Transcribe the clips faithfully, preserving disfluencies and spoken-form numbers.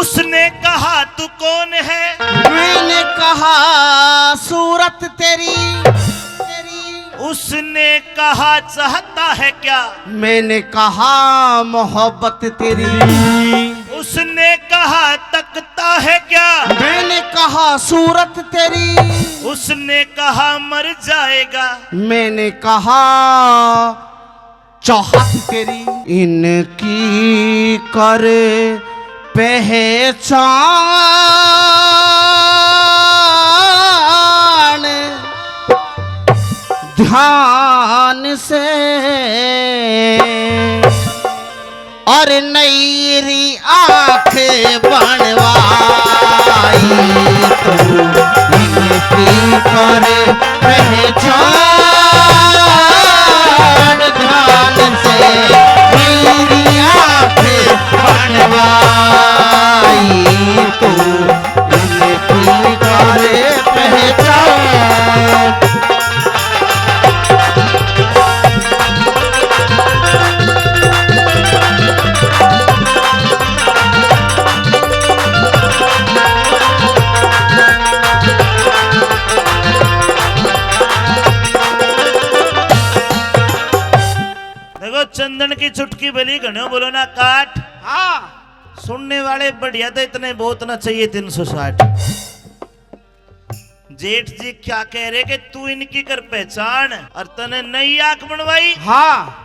उसने कहा, "तू कौन है?" मैंने कहा, "सूरत तेरी।" उसने कहा, "चाहता है क्या?" मैंने कहा, "मोहब्बत तेरी।" उसने कहा, "तकता है क्या?" मैंने कहा, "सूरत तेरी।" उसने कहा, "मर जाएगा।" मैंने कहा, "चाहत तेरी।" इनकी कर पहचान ध्यान से, और नई री आंख बनवाई तो इनकी कर पहचान ध्यान से, नई री आंख बनवाई तो इनकी कर पहचान। देखो, चंदन की चुटकी भली घणो बोलो ना काट। हाँ। सुनने वाले बढ़िया तो इतने बहुत ना चाहिए, तीन सौ साठ। जेठ जी क्या कह रहे कि तू इनकी कर पहचान और तने नई आंख बनवाई? हाँ।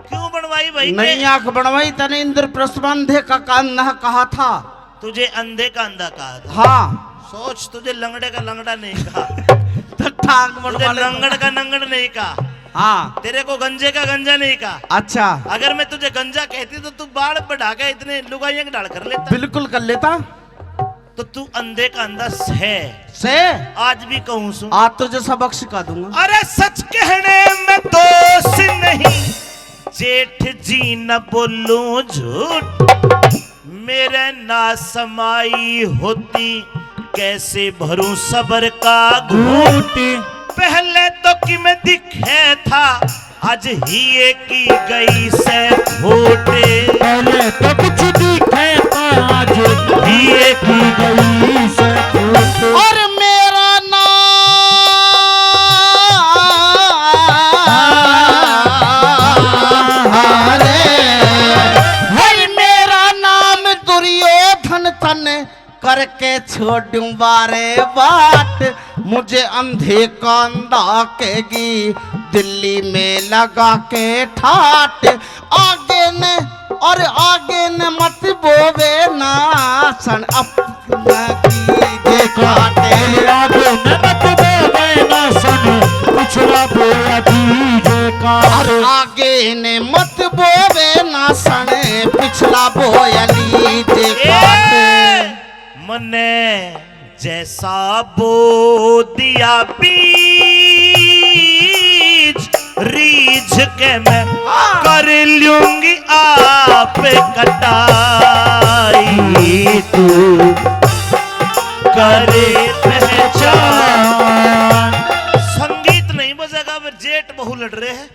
क्यों बनवाई भाई? नई आंख बनवाई, तने इंद्रप्रस्थ में अंधे का कान ना कहा था। तुझे अंधे का अंधा कहा था। हाँ। सोच, तुझे लंगड़े का लंगड़ा नहीं कहा। तो टांग तुझे बनवा लेता। लंगड़ का नंगड़ नहीं कहा। हाँ। तेरे को गंजे का गंजा नहीं कहा। अच्छा। अगर मैं तुझे गंजा कहती तो तू बाल बढ़ा के इतने लुगाइयां के ढाल कर लेता। बिल्कुल कर लेता। तो तू अंधे का अंधा सै। सै? आज भी कहूं सूं। आज तुझे सबक सिखा दूंगा। अरे सच कहने में दोष नहीं, जेठ जी न बोलूं झूठ। मेरे ना समाई होती, कैसे भरूं सबर का घूट। घूट। पहले तो कि मैं दिखे था, आज ही एक ही गई से फूट। पहले तो कुछ दिखे था, आज ही एक ही गई से फूट। और मेरा नाम, अरे, हर मेरा नाम दुर्योधन तन करके छोड़ूं बारे बाट, मुझे अंधे कांदा केगी दिल्ली में लगा के ठाट। आगे ने और आगे ने मत बोवे ना सन अपना कीजे काटे। आगे ने मत बोवे ना सन पिछला बोया कीजे काटे। और आगे ने मत बोवे ना सन पिछला बोया लीजे काटे। मने जैसा बो दिया बीज, रीझ के मैं कर लूंगी आप कटाई। तू करे पहचान। संगीत नहीं बजेगा, अब जेठ बहू लड़ रहे हैं।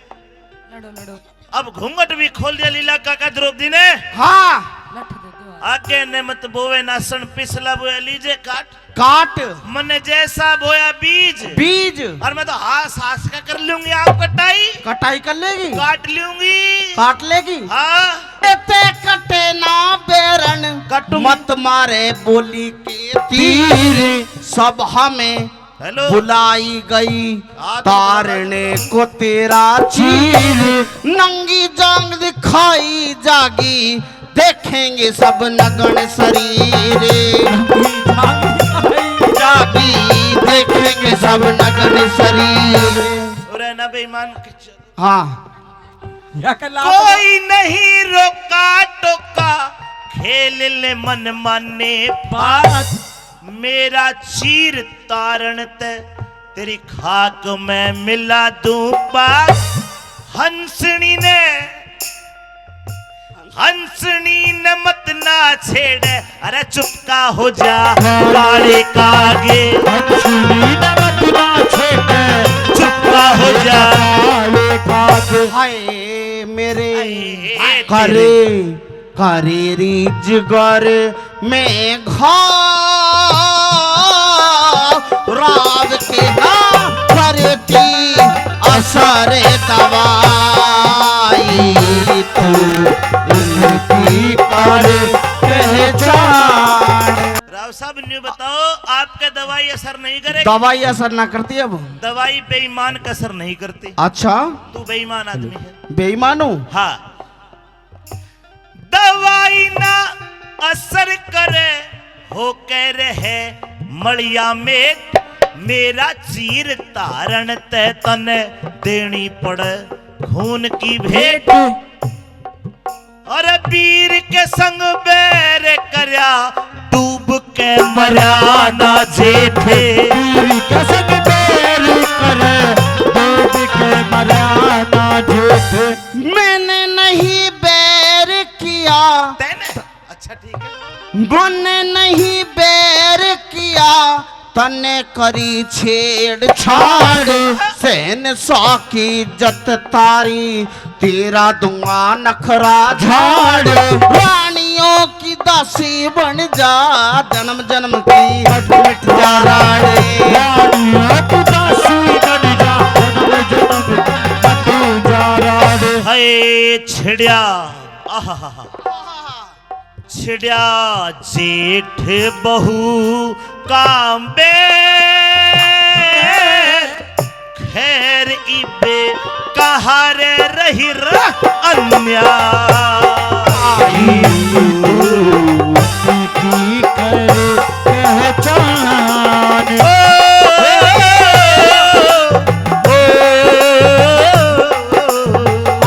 लड़ो, लड़ो। अब घूंघट भी खोल दिया लीला काका द्रौपदी ने। हाँ। लठ दे दो। आगे ने मत बोवे नासन, पिछला बोया लीजे काट। काट। मने जैसा बोया बीज। बीज। और मैं तो हास हास का कर लूंगी आप कटाई। कटाई कर लेगी। काट लूंगी। काट लेगी। हाँ। ते कटे ना बेरन। काटूंगी। मत मारे बोली के तीर। तीर। सब हमें हेलो। बुलाई गई तारने को तेरा चीर। नंगी जांग दिखाई जागी, देखेंगे सब नग्न शरीर। जागी, देखेंगे सब नग्न शरीर। और है ना बेईमान के च- हाँ। कोई नहीं रोका टोका, खेल ले मन माने बात। मेरा चीर तारण ते तेरी खाक में मिला दूं पास। हंसनी ने, हंसनी ने मत ना छेड़े, अरे चुपका हो जा काले कागे। हंसनी ने मत ना छेड़े, चुपका हो जा काले कागे। हाय मेरे हाय करे। करे रीझ घर में घाव, राव के ना करती असर दवाई, तू इनकी कर पहचान। राव साहब, न्यू बताओ, आपके दवाई असर नहीं करे? दवाई असर ना करती। अब दवाई बेईमान का असर नहीं करती। अच्छा, तू बेईमान आदमी है। बेईमान हूँ? हाँ। दवाई ना असर करे, हो कह रहे मलिया मेट, मेरा चीर धारण तै तने देनी पड़े खून की भेंट। अरे वीर के संग बैर करया, डूब के मरया ना जेठे। वीर के संग बैर करे, डूब के मरया ना जेठे। मैंने नहीं बैर किया। तैने? अच्छा, ठीक है। मैंने नहीं बैर किया, तने करी छेड़छाड़। शहंशाह की इज्जत तारी, तेरा दूंगा नखरा झाड़। रानियों की दासी बन जा, जन्म जन्म की मत मिट जा राड़े। रानियों की दासी बन जा, जन्म जन्म की मत मिट जा राड़े। हाय छिड़िया, आहा। छिड़िया जेठ बहू कांबे, खैर इबे कहारे रही र अन्याय। की कर पहचान। ओ, ओ, ओ, ओ, ओ, आ, आ।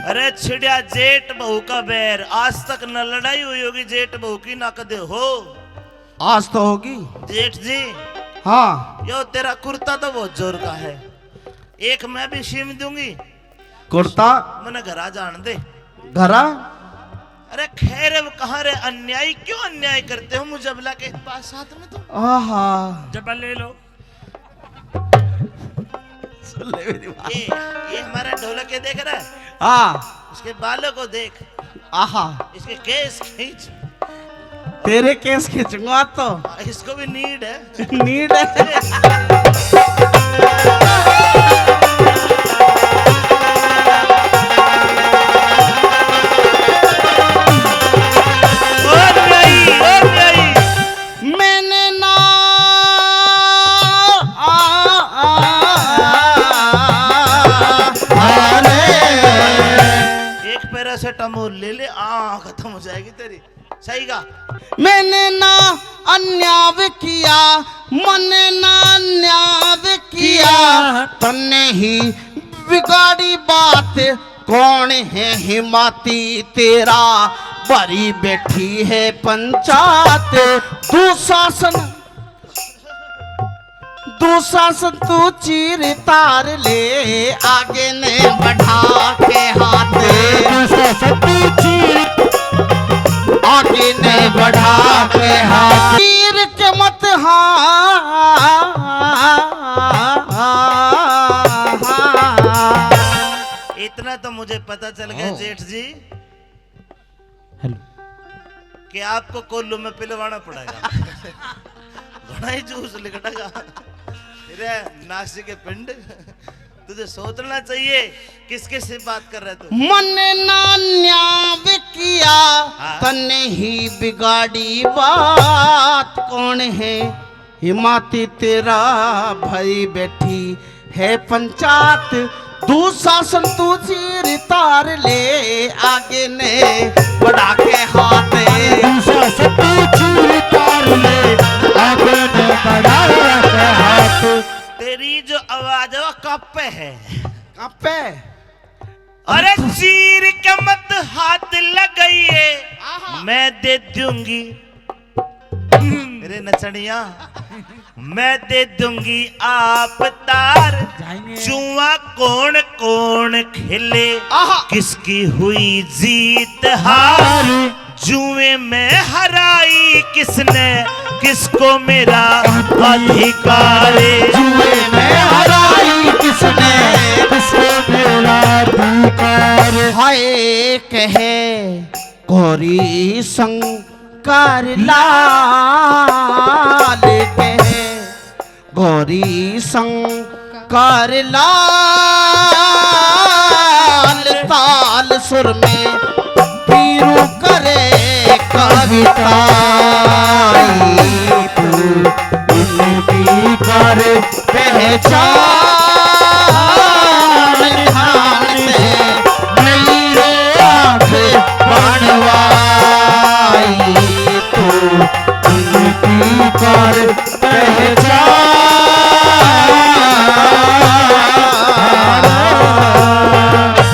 अरे छिड़िया जेठ बहू का बैर, आज तक न लड़ाई हुई होगी जेठ बहू की, ना कदे हो। आज तो होगी। जेठ जी। हाँ। यो तेरा कुर्ता तो बहुत जोर का है, एक मैं भी सीम दूंगी। कुर्ता? मने घरा जान दे। घरा? अरे खैर, अब कहाँ रे अन्यायी, क्यों अन्याय करते हो मुझे बुला के पास साथ में तुम? आहा। जब ले लो। सुन ले मेरी बात। ये, ये हमारा ढोलक, ये देख रहा है? हाँ। इसके बालों को देख। आहा। इसके केस खींच। तेरे केस खींचूंगा तो। इसको भी नीड है। नीड है। और नहीं, और नहीं। मैंने ना, आ, आ, आ, एक पैरासिटामोल ले ले, आ, खत्म हो जाएगी तेरी। सही गा। मैंने ना अन्याय किया, मन्ने ना अन्याय किया, तन्ने ही बिगाड़ी बात। कौन है हिमाती तेरा, भरी बैठी है पंचायत। दुशासन, दुशासन तू चीर तार ले, आगे ने बढ़ा के हाथ। दुशासन तू चीर, आगे ने बढ़ा के हाथ। चीर के मत हाथ। इतना तो मुझे पता चल गया, हाँ। जेठ जी। हेलो। कि आपको कोल्लू में पिलवाना पड़ेगा। घणा ही जूस लिकड़ेगा। रे नासिक के पिंड, तुझे सोचना चाहिए, किस किस से बात कर रहे तू। मन्ने ना न्याय किया, हाँ। तन्ने ही बिगाड़ी बात। कौन है हिमाती तेरा, भरी बैठी है पंचायत। दुशासन तू चीर तार ले, आगे ने बढ़ा के हाथ। दुशासन तू चीर तार ले, आगे ने बढ़ा के हाथ। तेरी जो आवाज है वो कांपे है। कांपे? अरे चीर के मत हाथ लगाइए, आहा। मैं दे दूंगी। मेरे नचनिया, मैं दे दूंगी आप तार। जाएंगे। जुआ कौन कौन खेले, आहा। किसकी हुई जीत हार। जुए में हराई किसने, किसको मेरा अधिकार। जुए में हराई किस किसको मेरा अधिकार। हाय कहे गौरी शंकर लाल, कहे गौरी शंकर लाल। ताल सुर में पीरू करे कविता। तू इनकी कर पहचान।